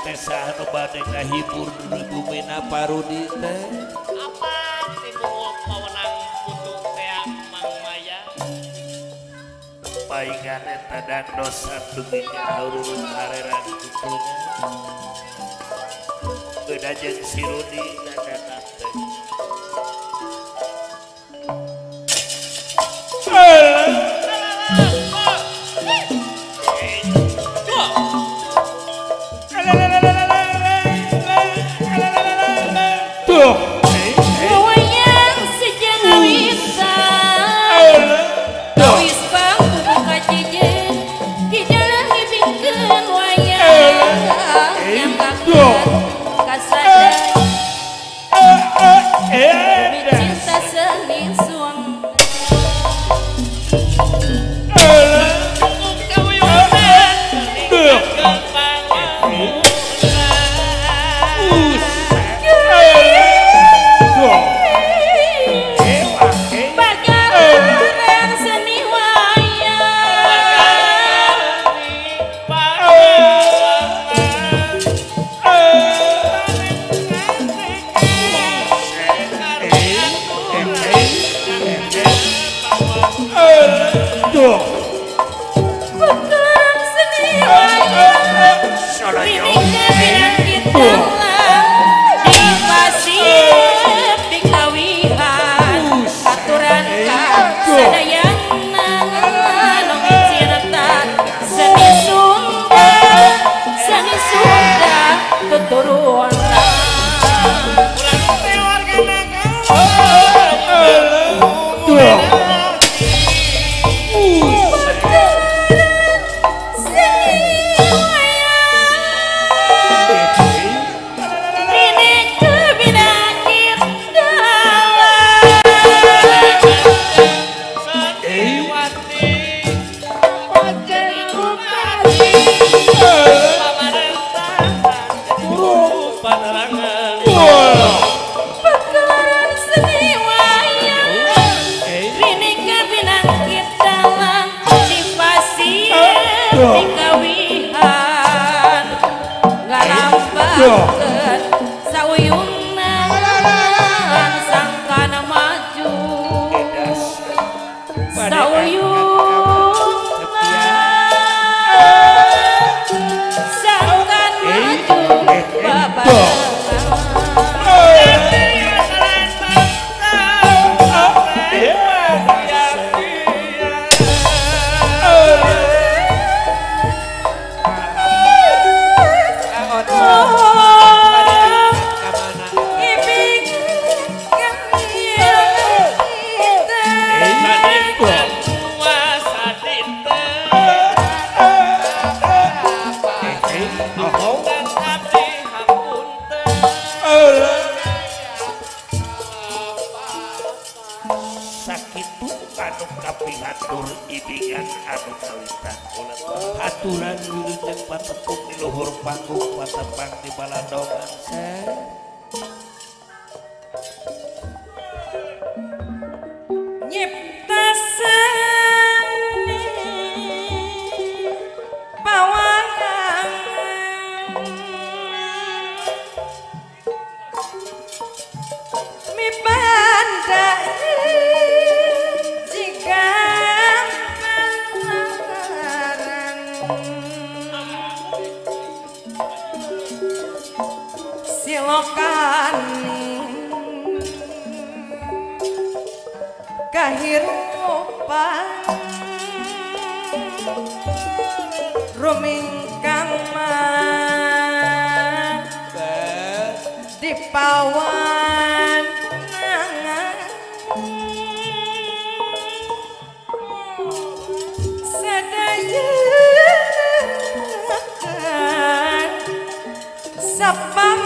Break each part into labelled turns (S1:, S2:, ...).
S1: teh saha nu bade ngahibur di bumina Parudi teh?
S2: Apa tibu pawenang putu teh Mang Maya?
S1: Paingan eta dandosan dugi ka haurung hareran kituna. Beda jeung si Rudi dandanan teh. Aturan wilujeng patepung di luhur panggung patepang di balandongan
S3: nyipta seni pawayangan mipandai jika silokani kahirupan rumingkang mah di pawan sadaya sapang.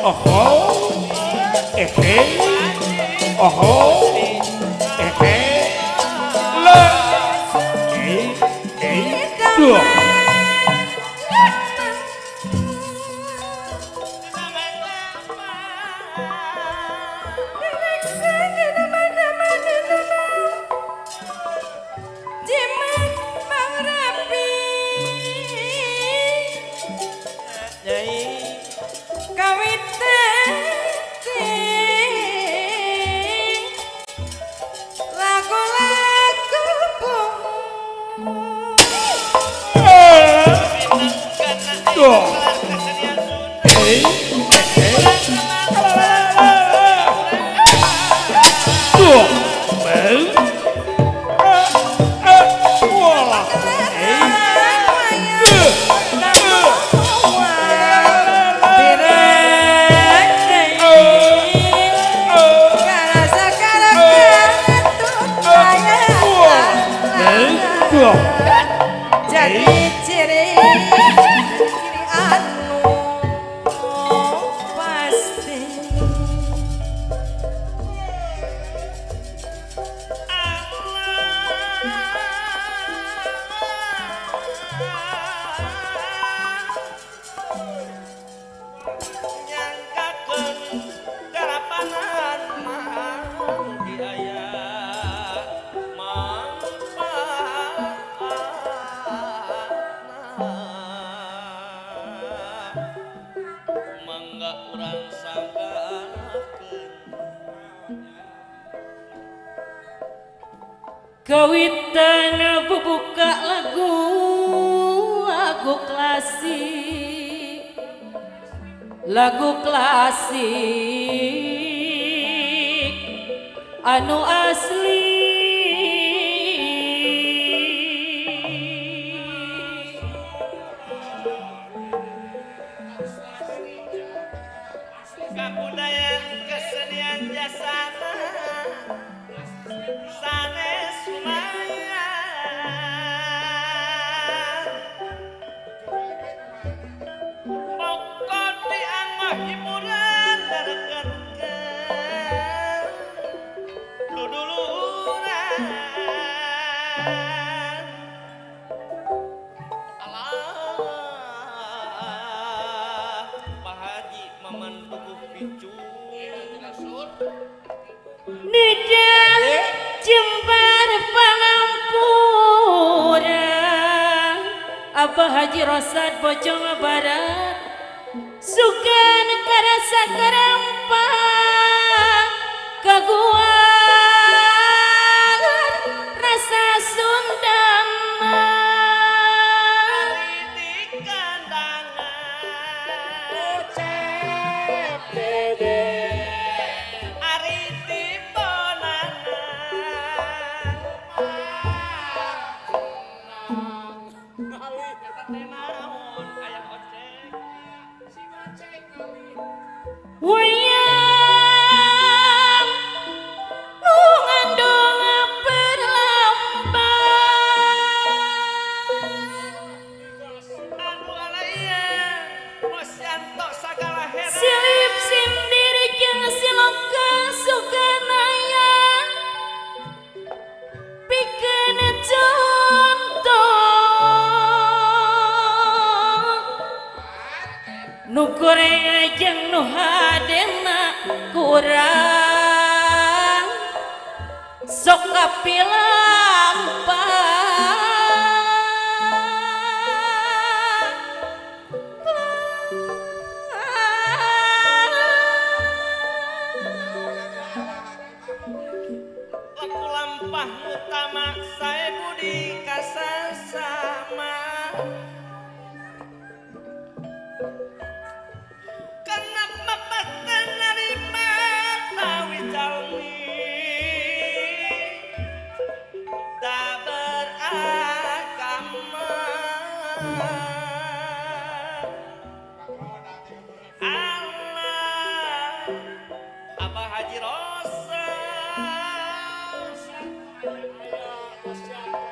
S1: Oh, eh, oh, eh, le, eh, eh, dua.
S3: Jadi ciri ciri anu pasti
S2: nyangkakeun karapanan manggi aya mangga urang sangkakeun
S4: kawitan bubuka lagu lagu klasik lagu klasik anu asli
S2: kabudayaan kesenian jasana sanes lumayan pokok dianggo hiburan dareketkeun duduluran alah Pak Haji Maman Tubuh Picu
S4: Nida Jembar Pangampura Abah Haji Rosad Bojong Barat sugan karasa kerempang kaguan rasa Sundana
S2: di kandangan ari di bonangan eta teh naon aya ojek
S4: wayang nu ngandung perlambang
S2: anu alaya Mosyanto sagala heran
S4: silip sindir jeung siloka suganaya pikeun contoh nu goreng jeung nu hadena kurang sok kapilampah.
S2: Laku lampah utama sae budi kasasama kenapa paten narima tawi jalmi tak beragama Allah Abah Haji Rosa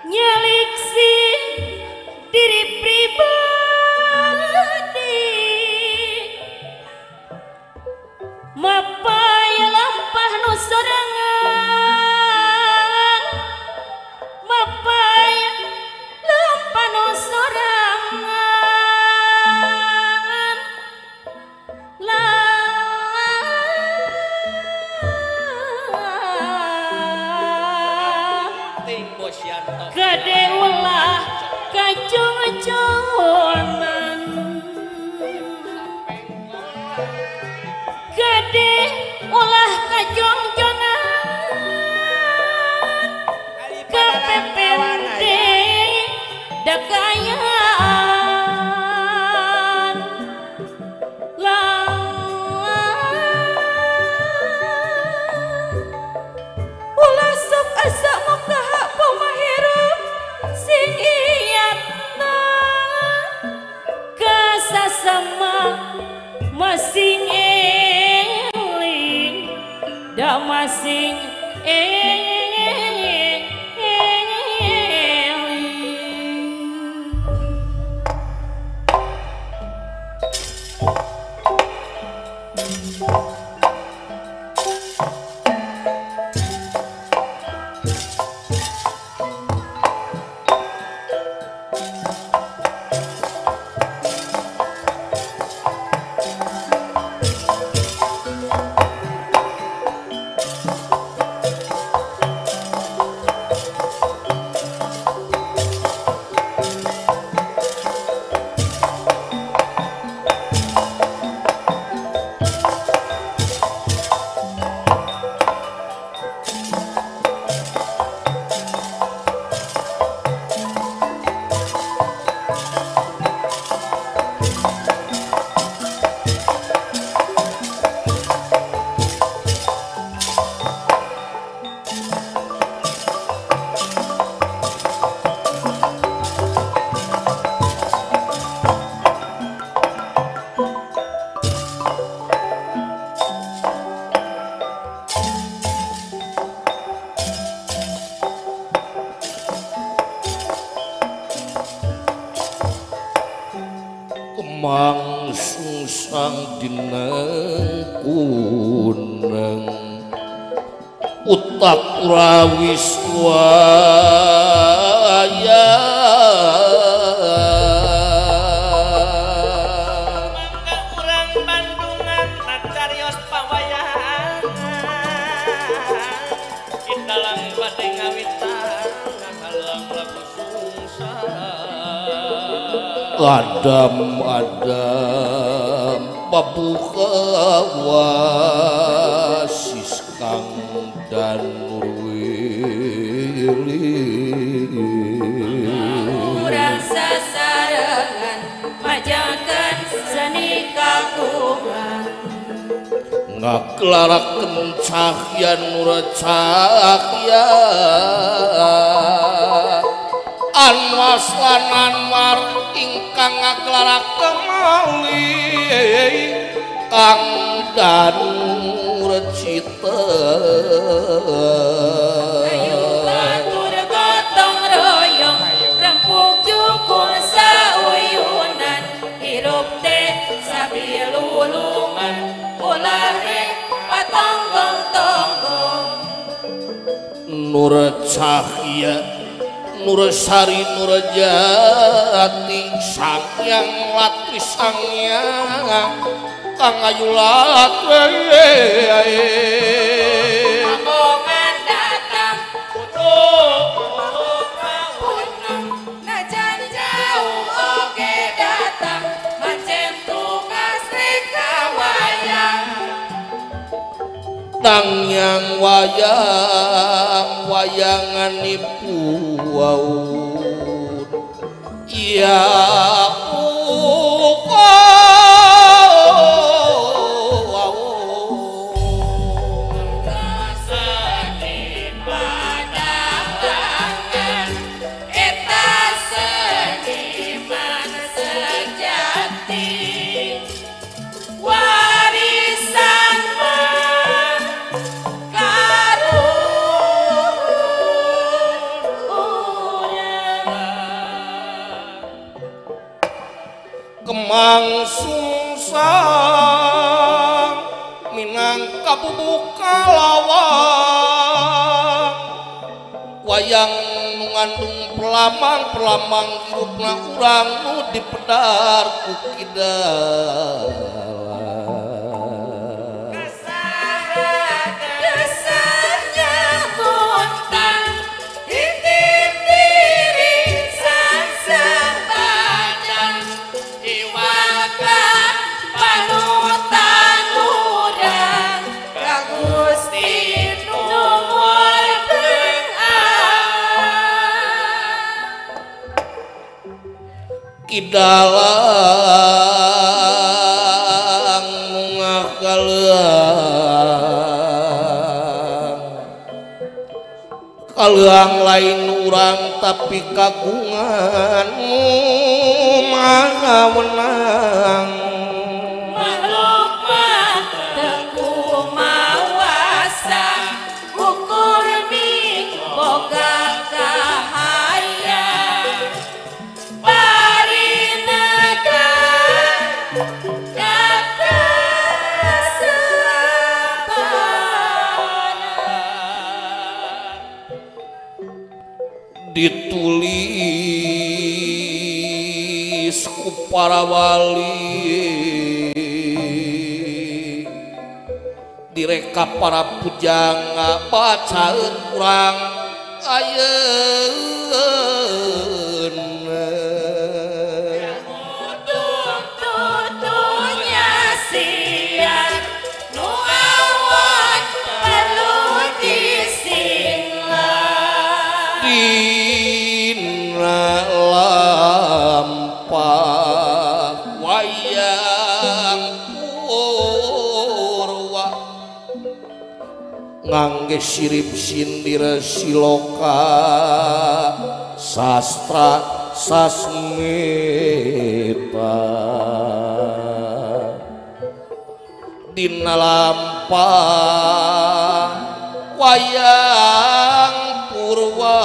S4: nyeliksi diri pribadi lalajonan gede ulah kajongjonan KPPD dakayaan ulah sok asa mokaha pamahirup sing iyatna kasasama masing eling da masing eling.
S1: Kemang sungsang dineng kuneng utak rawis waya
S2: mangga urang Bandungan nacarios pawayangan dalang bade ngawitan ngahalang lagu sungsang.
S1: Adam Adam pabuka wasis kang dan nurwili
S4: urang sasarengan majakan seni kagungan
S1: ngaklaraken cahya nur cahya anwas lan anwar ingkang ngaklaraken malih kang danur cita.
S4: Ayo batur gotong royong rempuk jukung sauyunan hirup teh sabilulungan ulah rek patonggong-tonggong.
S1: Nur cahya Nur sari nur jati sang yang latri sang yang kang ayu latri.
S4: Rombongan datang
S2: untuk
S4: najan jauh oge datang macem tugas reka wayang
S1: tang yang wayang wayangan ibu waun ya Kemang sungsang minangka bubuka lawang wayang nu ngandung pelamang-pelamang hirupna urang nu dipedar ku kidal.
S4: Kesarnya muntang ditip diri sangsang.
S5: Kidalang ngakaleang kaleang lain urang tapi kagungan maha menang
S4: makhluk mah teu kumawasa ukur boga kahayang parinaka kakasepana
S5: ditulis ku para wali direka para pujangga bacaeun urang ayeuna
S4: tutunya siang nu awan perlu disinglah
S5: dina lampah wayang purwa ngangge sirip sindir siloka sastra sasmita dina lampah wayang purwa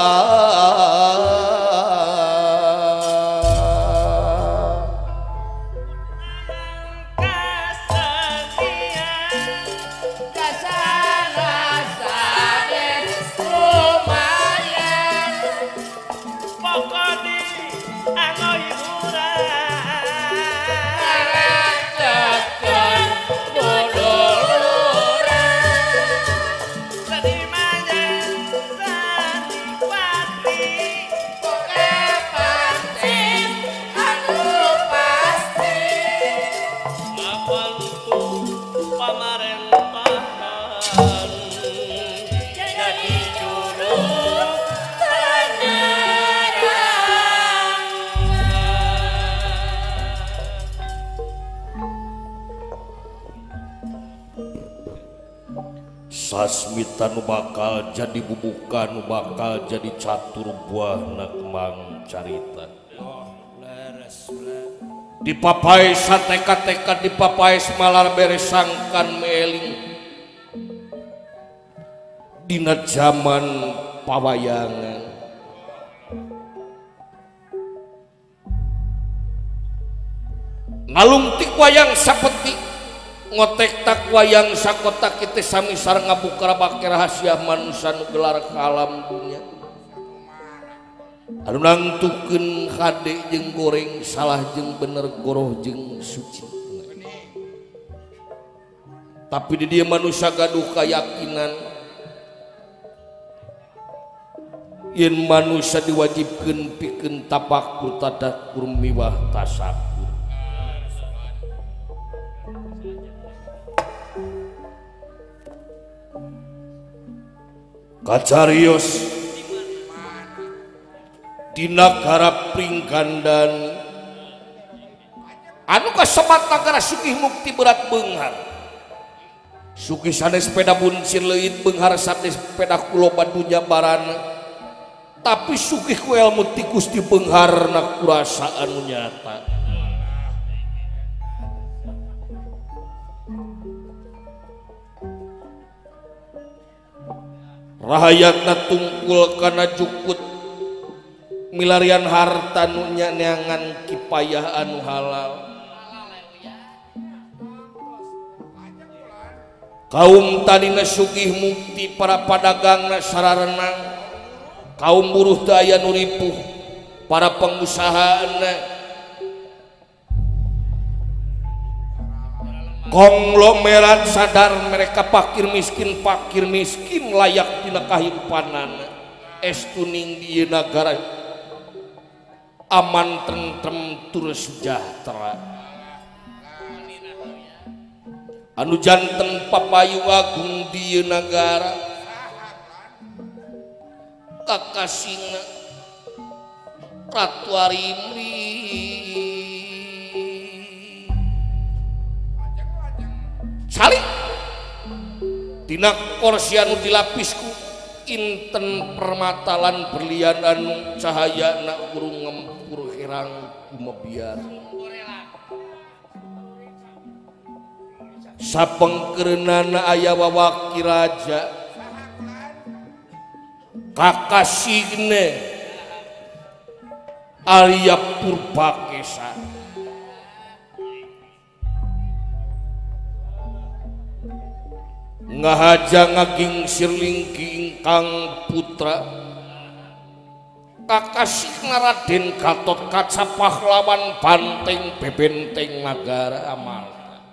S5: Sasmita nu bakal jadi bubuka nu bakal jadi catur buahna kemang carita. Dipapai sateka-teka dipapai semalar beres sangkan meling dina zaman pawayangan. Ngalungtik wayang sapetik ngotek tak wayang sakotak kita sami sareng ngabuka bake rahasia manusia nu gelar ka alam dunya anu nangtukeun hade jeung goreng salah jeung bener goroh jeung suci. Tapi di dieu manusia gaduh kayakinan yen manusia diwajibkeun pikeun tapakur tadakur miwah tasakur. Kacarios di nagara Pringgandan anu kasebat nagara sugih mukti berat beunghar sugih sanes peda buncir leuit beunghar sanes peda kuloba dunya barana tapi sugih ku elmu ti Gusti beungharna kurasa anu nyata. Rahayatna tungkul kana jukut milarian harta nu nyaneangan kipayah anu halal. Kaum tadina sugih mukti para padagangna sararenang, kaum buruh teu aya nu ripuh, para pengusahaana konglomerat sadar mereka fakir miskin layak dina kahirupanana. Estuning di nagara aman tentrem tur sejahtera. Anu janten papayu agung di nagara kakasingna Ratu Arimbi. Tina kursi anu dilapis ku inten permata lan berlian anu cahayana urung ngempur herang gumebiar. Sapengkereunana aya wawaki raja kakasihne Arya Purbakesa. Ngahaja ngagingsir linggi ingkang putra kakasihna Raden Gatotkaca pahlawan banteng bebenteng nagara Amarta.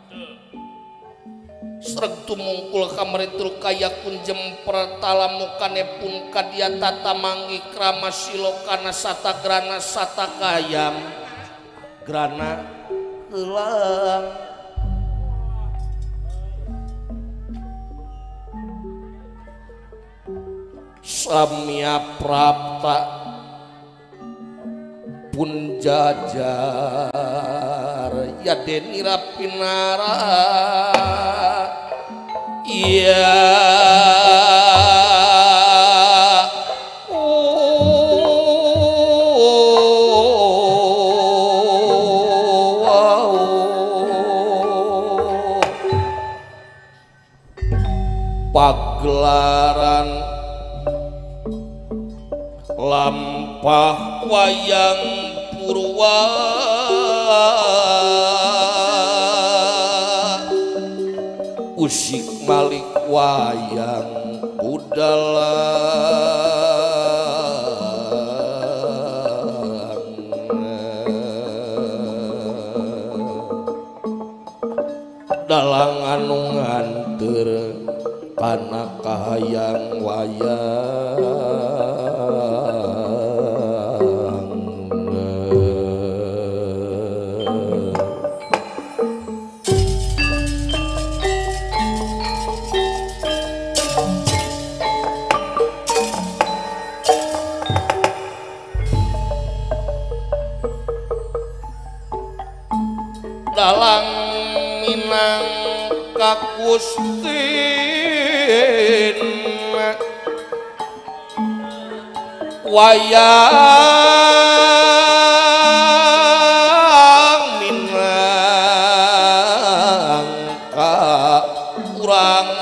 S5: Sreg tumungkul kamritul kaya kunjem pertalamukane pun kadya tata mangi krama silokana satagrana satakayam grana helang. Samya prapta pun jajar ya denira pinara iya pagelaran lampah wayang purwa usik malik wayang kudalang dalang anu nganter kana kahayang wayang. Dalang minangka Gustin wayang minangka urang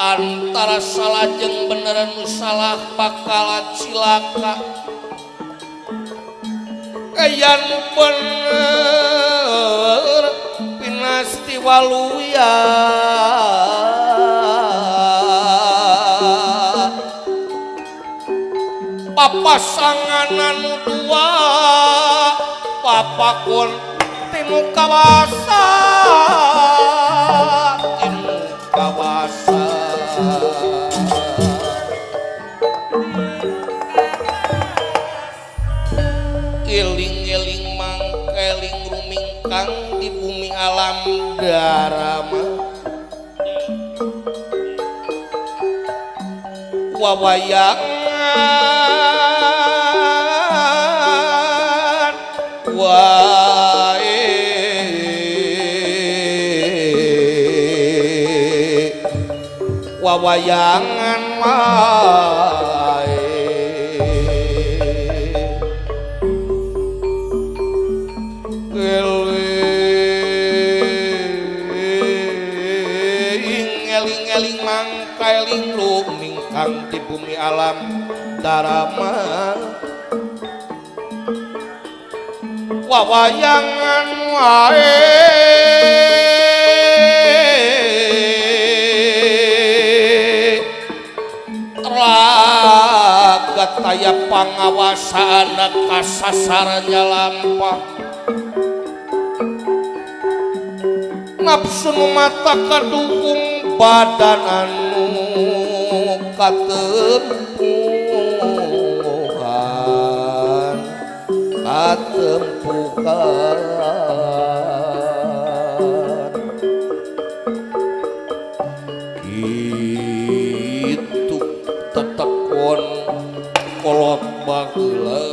S5: antara salah jeung bener nu salah bakal cilaka aya nu bener pinasti waluya papasangan anu dua papakun tinu kawasa tinu kawasa. Eling-eling mangkeling rumingkang di bumi alam darama wawayangan wae wawayangan wae eling-eling mangkaeling rumingkang di bumi alam darama wawayangan wae raga taya pangawasana kasasarnya lampah nafsu nu mata kadukung badan anu katempuhan katempuhan kitu tetekon kolot baheula.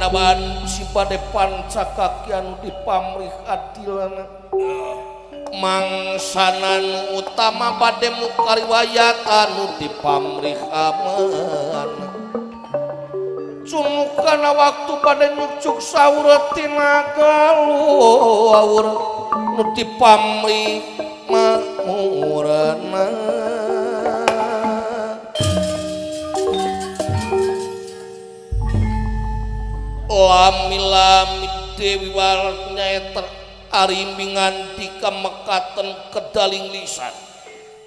S5: kana banci bade pancakaki anu dipamrih adilna mangsana nu utama bade muka riwayat anu dipamrih amanah cunu kana waktu bade nyucuk saur tina galuh nu dipamrih makmurna. Lami-lami Dewi Warnyaeta arimbingan dika mekaten kedaling lisan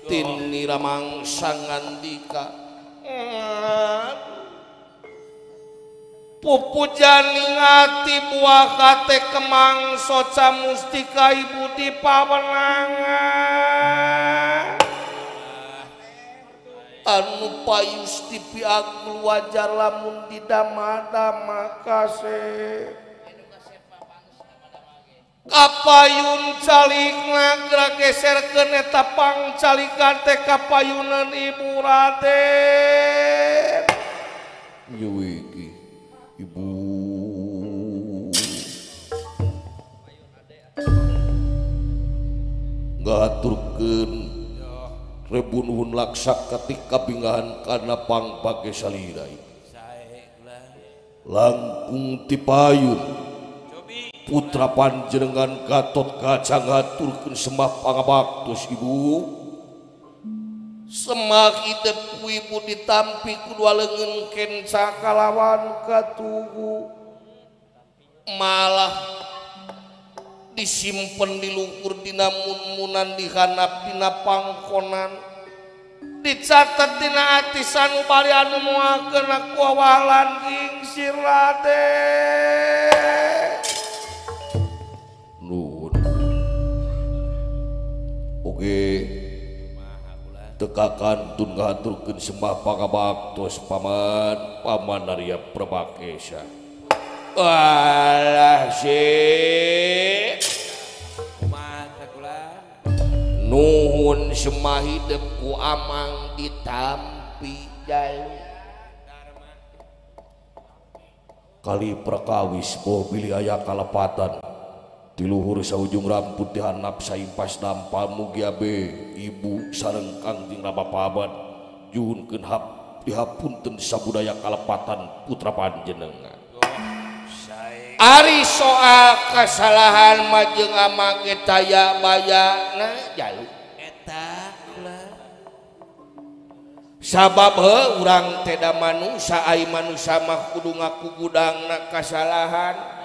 S5: tinira mangsa ngandika pupujaning ati buah kate kemang soca mustika ibu di pawenangan anu payus dipiagul wajar lamun didama-dama kasih kapayun calikna geserkeun eta pangcalikan teh kapayunan Ibu Raden yuwi ibu ngaturkeun rebu nuhun laksa ketika bingahan kana pangpake salira langkung tipayun putra panjenengan Gatot Kaca ngaturkeun sembah pangabaktos ibu semak idep ku ibu ditampi ku dua leungeun kenca kalawan katuhu malah disimpen di luhur dina mun-munan dihanap dina pangkonan dicatet dina ati sanubari anu moal kena kuawalan gingsir Raden. Nuhun. Oke. Teka kantun ngahaturkeun sembah pangabaktos paman, paman Arya Prabakesa. Alah sih. Nuhun semah hidep ku amang ditampi jalu. Kali perkawis boh bilih aya kalepatan di luhur saujung rambut dihanap saimpas dampal mugi abe ibu sareng Kangjeng Rama Paman juhunkeun hap dihapunten sabudaya kalepatan putra panjenengan. Ari soal kesalahan mah jeung amang ge taya bayana jalu
S1: eta kula
S5: sabab heuh urang teh da manusa ai manusa mah kudu ngaku gudangna kasalahan.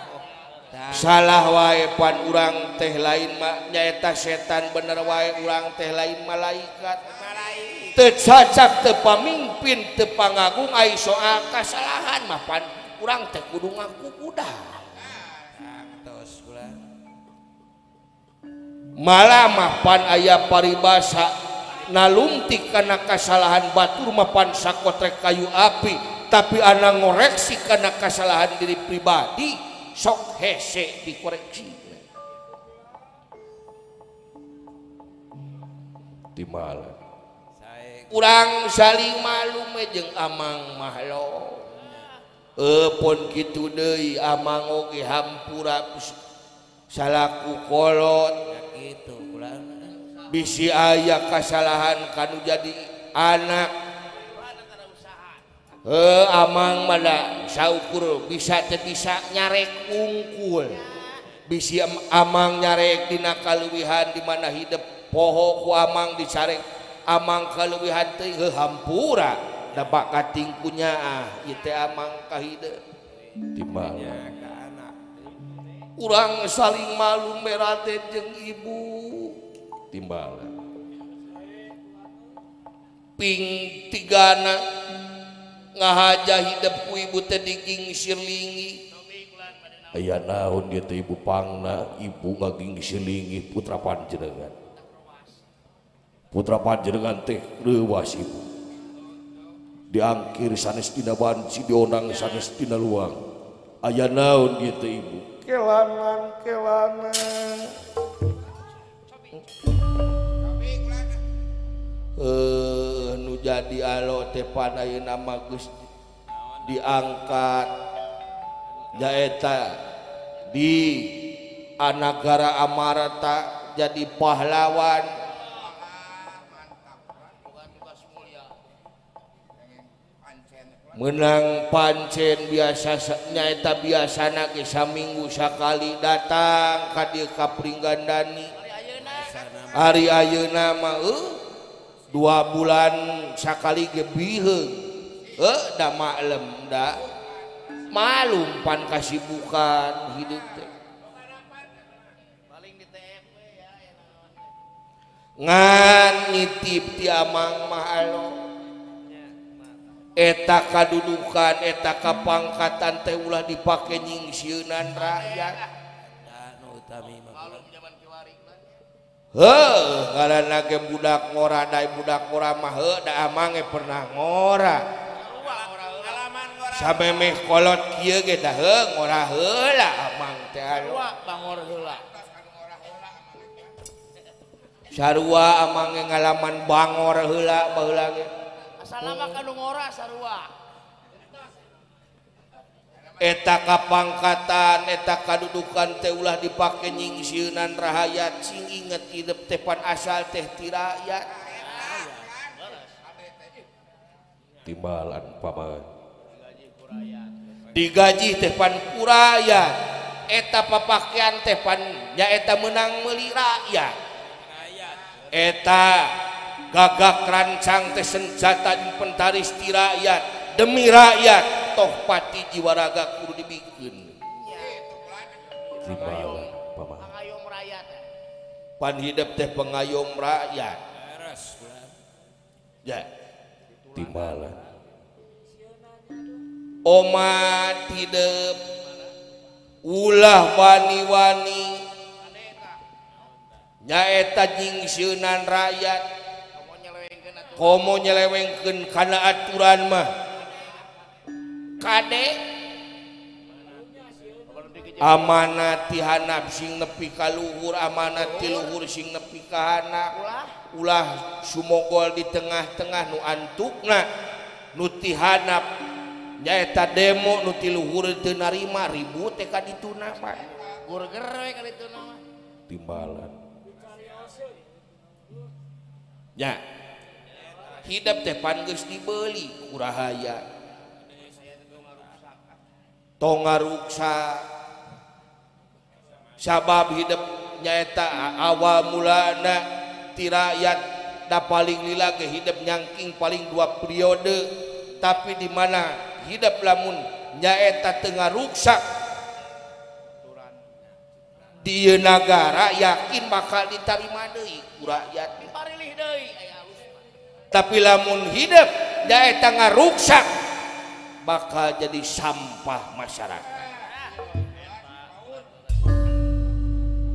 S5: Salah wae pan urang teh lain mah nyaeta setan bener wae urang teh lain malaikat. Teu cacak teu pamimpin teu pangagung ai soal kasalahan mah pan urang teh kudu ngaku gudang. Malah mah pan aya paribasa nalungtik kana kasalahan batur mah pan sakotrek kayu api tapi ana ngoreksi kana kasalahan diri pribadi sok hese dikoreksi. Timala urang saling malu jeung amang mahlo pon kitu deui amang oge hampura salaku kolot
S1: kitu kula
S5: bisi aya kasalahan kanu jadi anak. Amang mah saukur bisa teu bisa nyarek ungkul bisi amang nyarek dina kaleuwihan di mana hidep poho ku amang dicarek amang kaleuwihan teh heuh hampura da bakating ku nyaah ieu teh amang ka hidep di mana urang saling malu merate jeung ibu timbala ping tigana ngahaja hidep ku ibu teh digingsir lingi aya naon ieu teh ibu pangna ibu ngagingsir lingi putra panjenengan teh reuwas ibu diangkir sanes dina banci dionang sanes dina luang aya naon ieu teh ibu kelanan kelanan nu jadi alo teh pan ayeuna mah geus diangkat Nyaeta di Anagara Amarta jadi pahlawan. Menang pancen biasa nyaeta biasana ge saminggu sakali datang ka dieu ka Pringgandani. Ari ayeuna mah 2 bulan sakali ge biheung. Da maklem da. Malum pan kasibukan hidup teh. Ngan nitip ti amang mah alo. Eta kadudukan eta kapangkatan teh ulah dipake nyingsieunan rakyat. Heuh ngaranna ge budak ngora da budak ngora mah heuh da amang ge pernah ngora. Samemeh kolot kieu ge da heuh ngora heula amang teh alo.
S2: Bangor heula.
S5: Sarua amang ge ngalaman bangor heula baheula ge.
S2: Salama kanu ngora sarua.
S5: Eta kapangkatan eta kadudukan teh ulah dipake nyingsieunan rahayat sing inget hidup teh pan asal teh ti rakyat. Timbalan paman. Digaji teh pan ku rakyat. Eta papakean teh pan nyaeta meunang meuli rakyat. Eta gagak rancang teh senjata inventaris ti rakyat demi rakyat toh pati jiwa raga kudu dibikeun. Timbalan paman.
S2: Pengayom rakyat.
S5: Pan hidup teh pengayom rakyat. Ya. Timbalan. Omat hidup ulah wani-wani nyaeta nyingsieunan rakyat komo nyelewengkeun kana aturan mah kade amanat ti hanap sing nepi ka luhur amanat ti luhur sing nepi ka hanap ulah sumogol di tengah-tengah nu antukna nu ti hanap nyaeta demo nu ti luhur teu narima ribut teh ka dituna mah
S2: burger we ka dituna mah
S5: timbalan nya hidup teh pan geus dibeli ku rahaya tong ngaruksa sabab hidup nyaeta awal mulana ti rakyat da paling lila ge hidup nyangking paling 2 periode tapi di mana hidup lamun nyaeta teu ngaruksak di ieu nagara yakin bakal ditarima deui ku rakyat
S2: diparilih deui aya alus.
S5: Tapi lamun hidup nyaeta ngaruksak bakal jadi sampah masyarakat.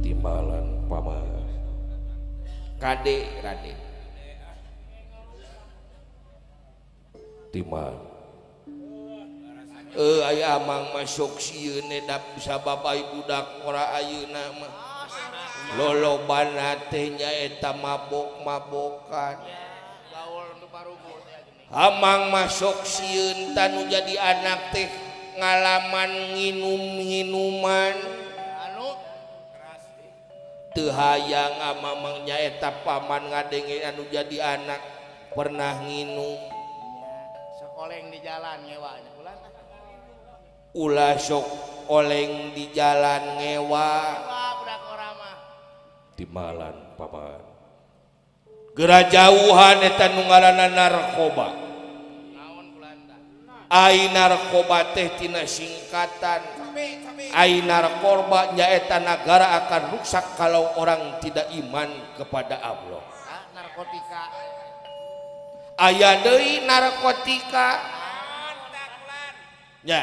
S5: Timbalan paman. Kade Raden. Timbal. Aya amang masuk sieun da sabab ai budak ngora ayeuna mah. Lolobana teh nyaeta mabok-mabokan. Amang masuk sieun tanu jadi anak teh ngalaman nginum-nginuman teu hayang amang nyaeta paman ngadenge anu jadi anak pernah nginum
S2: sakoleng di jalan ngewa ulah
S5: ulah sok oleng di jalan ngewa
S2: budak ora mah
S5: timbalan paman geura jauhan eta nu ngaranna narkoba. Ai narkoba teh tina singkatan ai narkoba nyaeta nagara akan rusak kalau orang tidak iman kepada Allah.
S2: Narkotika.
S5: Aya deui narkotika. Nya.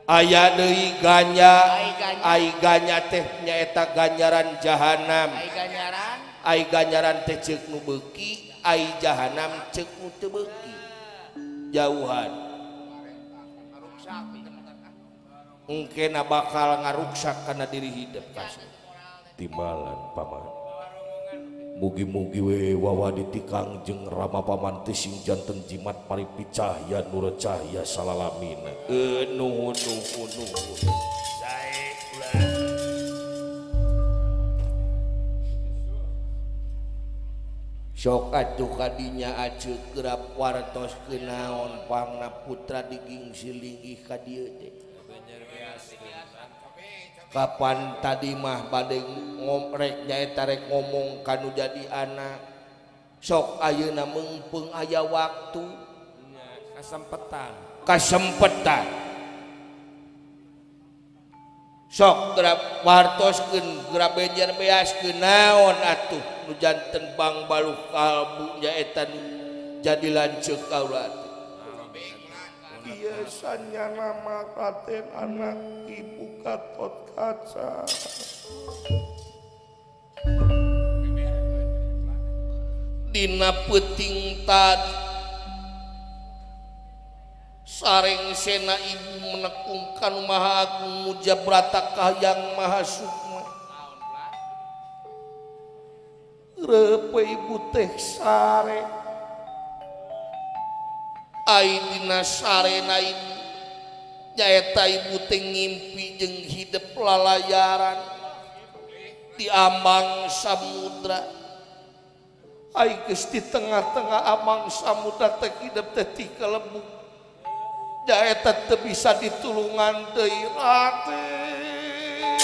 S5: Aya deui ganja, ai ganja teh nyaeta ganjaran jahanam. Ai ganjaran teh ceuk nu beuki, ai jahanam ceuk nu teu beuki. Jauhan. Engkena bakal ngaruksak kana diri hidup kasih. Timbalan paman. Mugi-mugi we wawadi ti Kangjeng Rama Paman teh sing janten jimat paripi cahya nur cahya salalamina. Nuhun nuhun nuhun.
S1: Sae ulah.
S5: Sok atuh kadinya aceuk kerap wartos kenaon pangna putra digingsi linggih ka dieu teh. Kapan tadi mah bade ngomrek nyaeta rek ngomong kanu jadi anak. Sok ayeuna meungpeung aya waktu
S6: kasempetan.
S5: Kasempetan. Sok gerap wartoskeun gerap bejer beaskeun naon atuh nu janten bang baluh kalbu nyaeta nu jadi lanceuk kaula teh.
S7: Biasanya nama Raden anak ibu Gatot Kaca.
S5: Dina peuting tadi sareng sena ibu menekungkan Maha Agung Mujabrata Kahayang Maha Sukma. Reupe ibu teh sare. Ai dina sarena ibu nyaeta ibu teh ngimpi jeung hidep lalayaran di ambang samudra. Ai geus di tengah-tengah ambang samudra teh hidep teh tikalebuk. Nyaeta teu bisa ditulungan deui Raden.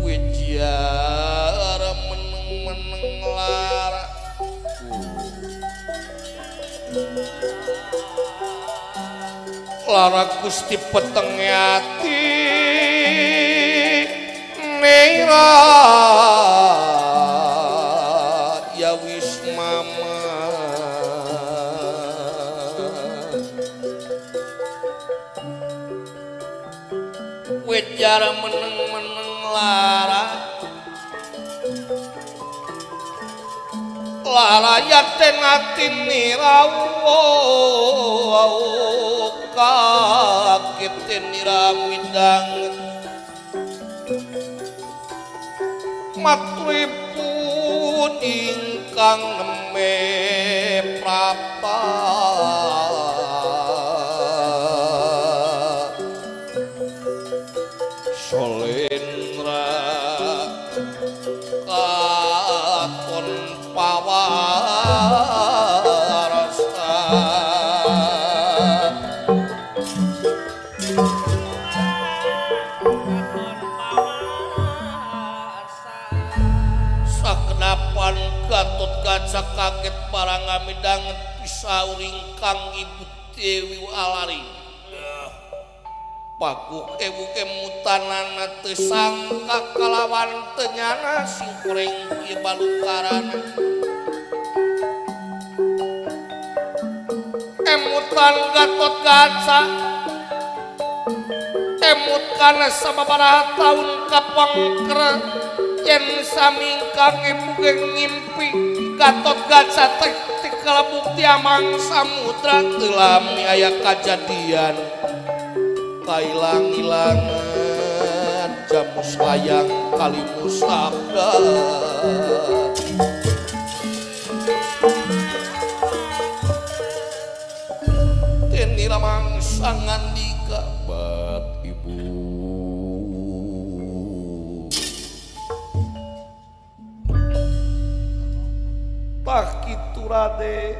S5: Wejiara meneng-meneng lara. Lara Gusti peteng ati nera ya wis mama. Wejara meneng-meneng lara. Lara yaten ati nirawo kaget niramidang matripun ingkang nembe prapa Solendra katon pawarasa. Sakenapan Gatot Kaca kaget barang amidanget pisaur ingkang Ibu Dewi Alari. Paguk ewu kemutanana teu sangka kalawan teu nyana sing goreng ieu balukarana. Emutan Gatot Kaca emut kana sababaraha taun kapangker yen samingkang ibu ge ngimpi Gatot Kaca teh kalebuk ti amang samudra teu lami aya kajadian kailang-ilangan jamus layang kalimu sabda. Teni ramangsa ngandika bat ibu. Tah kitu Rade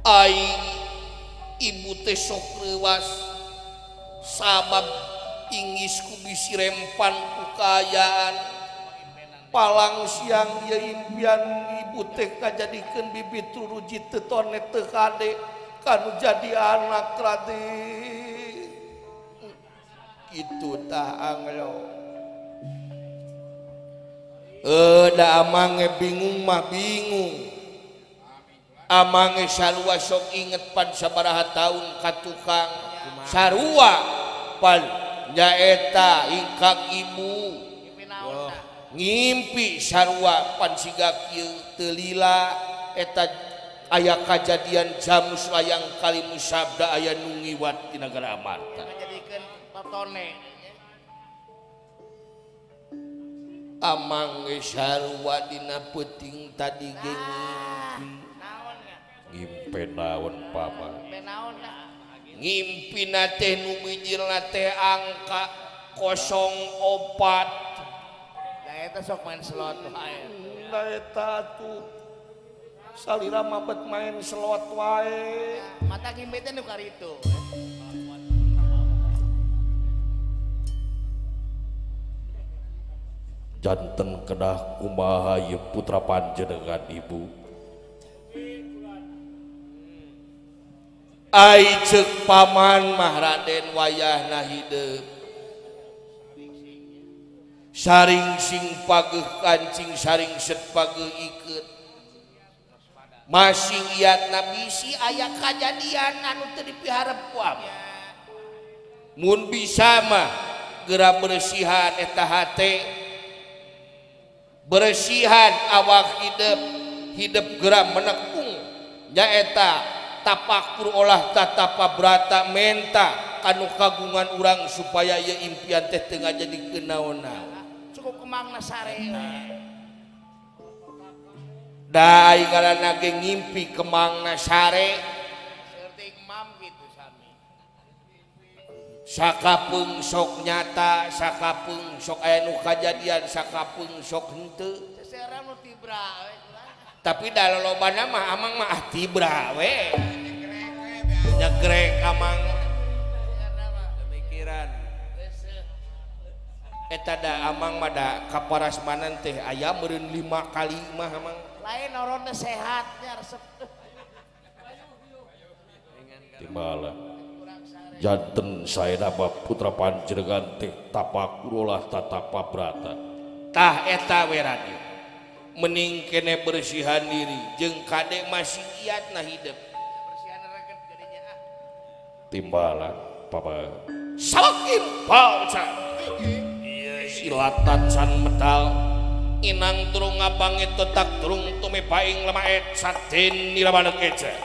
S5: ai ibu teh sok reuwas sabab inggis ku bisi rempan ku kaayaan palang siang ieu impian ibu teh kajadikeun bibit ruji teu tone teu kade kanu jadi anak Raden. Kitu tah anglo. Da amange bingung mah bingung. Amange sarua sok inget pan sabaraha taun ka tukang sarua pan nyaeta ingkang ibu ngimpi sarua pan siga kieu teu lila eta aya kajadian jamus layang kali musabda aya nu ngiwat di nagara Amarta.
S2: Ngajadikeun totone.
S5: Amang geus sarua dina peuting tadi ge ngimpi. Ngimpi naon papa? Ngimpina teh nu mijilna teh angka 04.
S2: Da eta sok main slot wae.
S7: Da eta atuh salira mabet main slot wae.
S2: Mata ngimpi teh nu karitu.
S5: Janten kedah kumaha ieu putra panjenengan ibu. Ai ceuk paman mah Raden wayahna hideung. Saring sing pageuh kancing saring set pageuh ikeut. Masing iatna bisi aya kajadian anu teu dipiharep ku abah. Mun bisa mah geura bersihan eta hate. Bersihan awak hidup, hidup geura menekung nyaeta tapakur olah tatapa brata menta kanu kagungan urang supaya ieu impian teh teu ngajadi kenaon-naon.
S2: Cukup kemangna sare.
S5: Da ai ngaranna ge ngimpi kemangna sare.
S2: Saeutik mam kitu sami.
S5: Sakapeung sok nyata, sakapeung sok aya nu kajadian, sakapeung sok henteu.
S2: Seseorang nu tibra we.
S5: Tapi da lolobana mah amang mah ah tibra we. Nyegrek amang.
S6: Pemikiran.
S5: Eta da amang mah da kaparasmanan teh aya meureun 5 kali mah amang.
S2: Lain orangna sehatnya resep.
S5: Timbala. Janten saena putra panjenengan teh tapakurolah tatapa brata. Tah eta we Raden. Mending kene bersihan diri jeung kade masih iatna hidup.
S2: Bersihan reget jadinya ah.
S5: Timbalan papa. Sakin palca. Silatan san medal inang turung ngabange tetak turung tumepaing lemah etsa den nirabanek eca.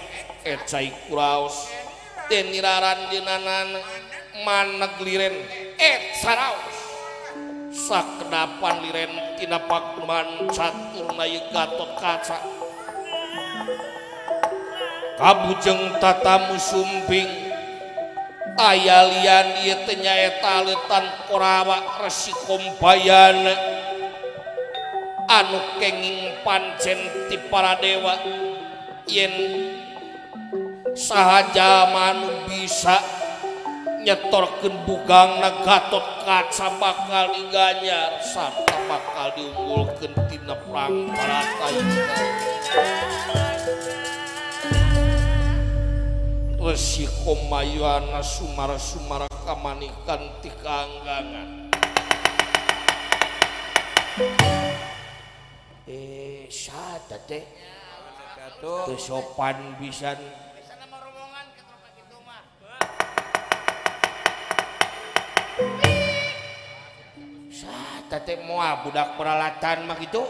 S5: Eca ikuraos den niraran dinanan maneg liren etsa raos. Sakedapan liren tina pakuman caturna ieu Gatot Kaca. Kabujeng tatamu sumping aya lian ieu teh nyaeta leutan Korawa Resi Kombayana anu kenging pancen ti para dewa yen saha jalma anu bisa nyetorkeun bugangna Gatot Kaca bakal diganyar sarta bakal diunggulkeun tina perang Baratayuda. Resi Komayana sumara-sumara kamanikan ti kaanggangan. Saha teh? Teu sopan pisan. Saha teh moal budak peralatan mah kitu?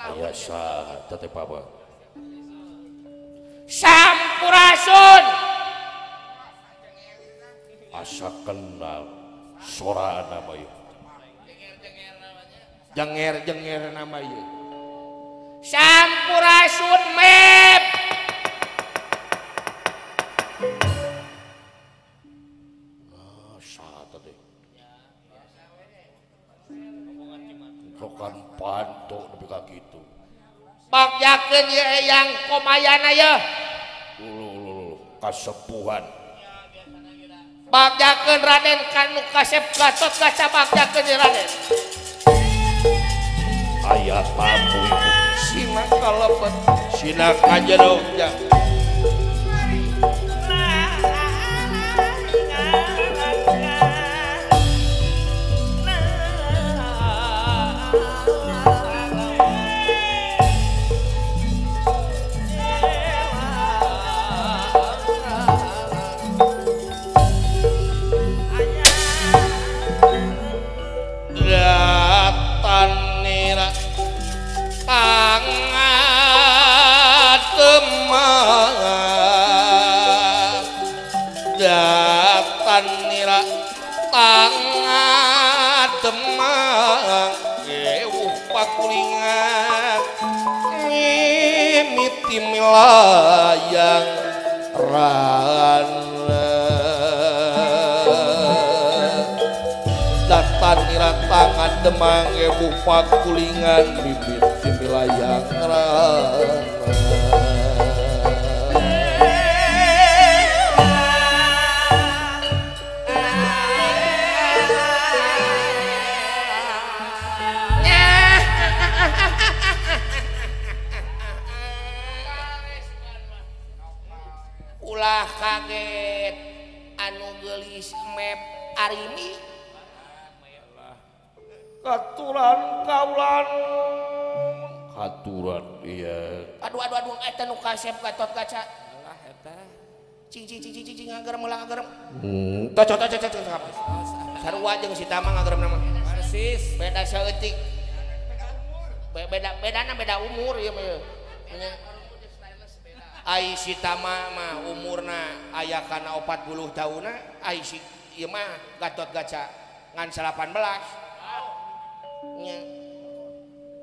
S5: Aya saha teh papa? Sampurasun. Asa kenal sorana mah ieu. Jenger-jenger nama ieu. Sampurasun mep. Nah, saha teh? Rokan panto nepi ka kitu. Bagjakeun ieu Eyang Komayana yeuh. Ulu kasepuhan. Bagjakeun Raden kanu kasep Gatot Kaca bagjakeun ieu Raden. Aya tamu ibu. Sina kalebet, sina kajero ja. Tangan teman mimiti milayang rana datan iratangan demang ebu pakulingan mimiti milayang rana.
S2: Ulah kaget anu geulis mep arini
S7: katuran kaulan
S5: katuran iya
S2: aduh aduh aduh eta nu kasep Gatot Kaca
S6: lah eta
S2: cing cing cing cing cing ngagerem ulah ngagerem cocok cocok cocok sarua jeung si Tama ngagerem nama
S6: persis
S2: beda saeutik beda bedana beda umur ieu mah ieu. Ai si Tama mah umurna aya kana 40 tahunna, ai si ieu mah Gatot Kaca ngan 18. Nya.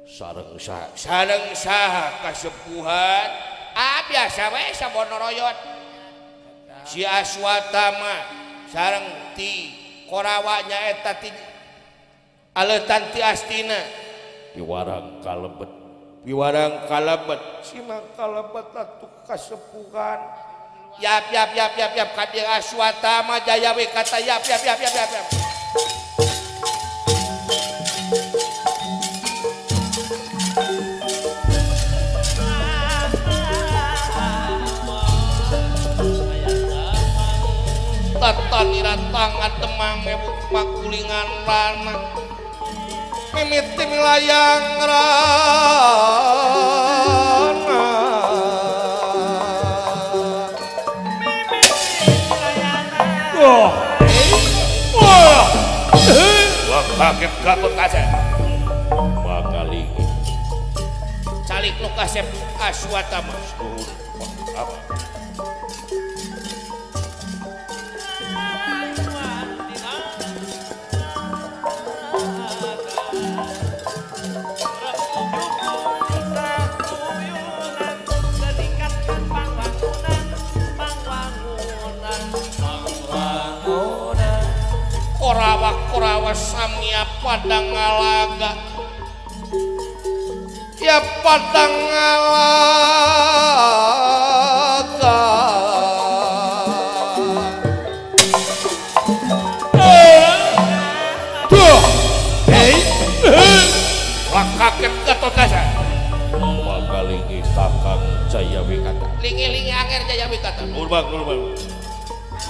S5: Sareng saha?
S2: Sareng saha kasepuhan? Ah biasa we sabonoroyot. Si Aswatama sareng ti Korawa nyaeta ti aleutan ti Astina.
S5: Piwarang kalebet.
S2: Piwarang kalebet.
S7: Sima kalebet atuh kasepuhan.
S2: Yap yap yap yap yap ka dieu Aswatama jaya we kata yap yap yap yap yap. Tatanira tangan demang ebu pakulingan rana mimiti milayang rana
S5: wah wah wah kaget Gatot Kaca mangalingi
S2: calik nu kasep Aswatama
S5: nuhun apa.
S2: Korawa-korawa samia padang ngalaga ya padang ngalaga
S5: tuh hei
S2: wah kaget Gatot Kaca
S5: magalingi kakang Jaya Wikata
S2: lingi-lingi anger Jaya Wikata
S5: nurbang nurbang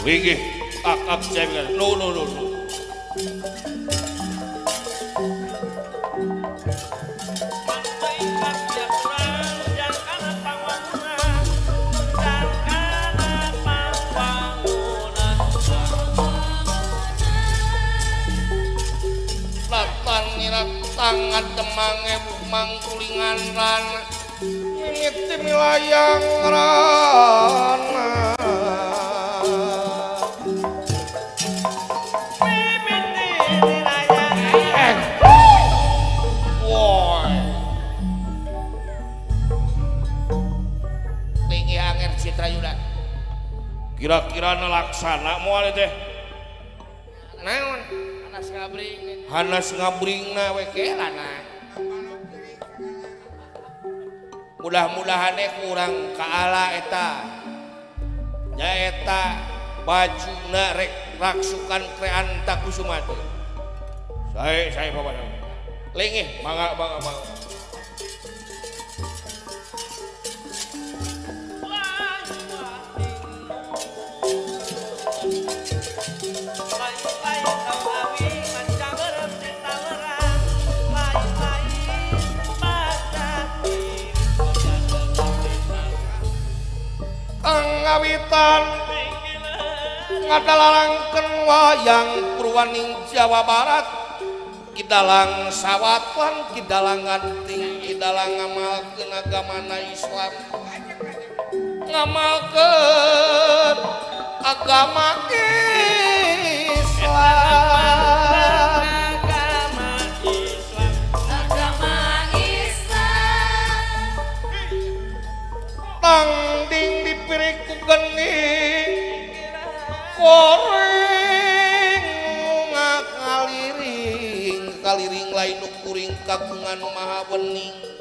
S5: lingi kakang Jaya Wikata no no no no.
S2: Tangan demang ebu mangkulingan rana
S7: mimiti milayang rana
S4: mimiti milayang
S2: woi lingi anger Citra Yuda
S5: kira-kira nelaksana moal teh
S2: naon hanas ngabring
S5: hanas ngabringna
S2: we kelana mudah-mudahan kurang kaala eta nyaeta bajuna rek raksukan Kreanta Kusuma teh
S5: sae bapak
S2: lingih
S5: mangga mangga mangga.
S7: Ngawitan ngadalarangkeun wayang purwaning Jawa Barat kidalang sawatan kidalang nganting kidalang ngamalkeun agamana Islam ngamalkeun agama Islam
S4: agama Islam agama Islam.
S7: Tangding dipirik ku gening koreng ngakaliring kaliring lain nu kuring kagungan maha wening.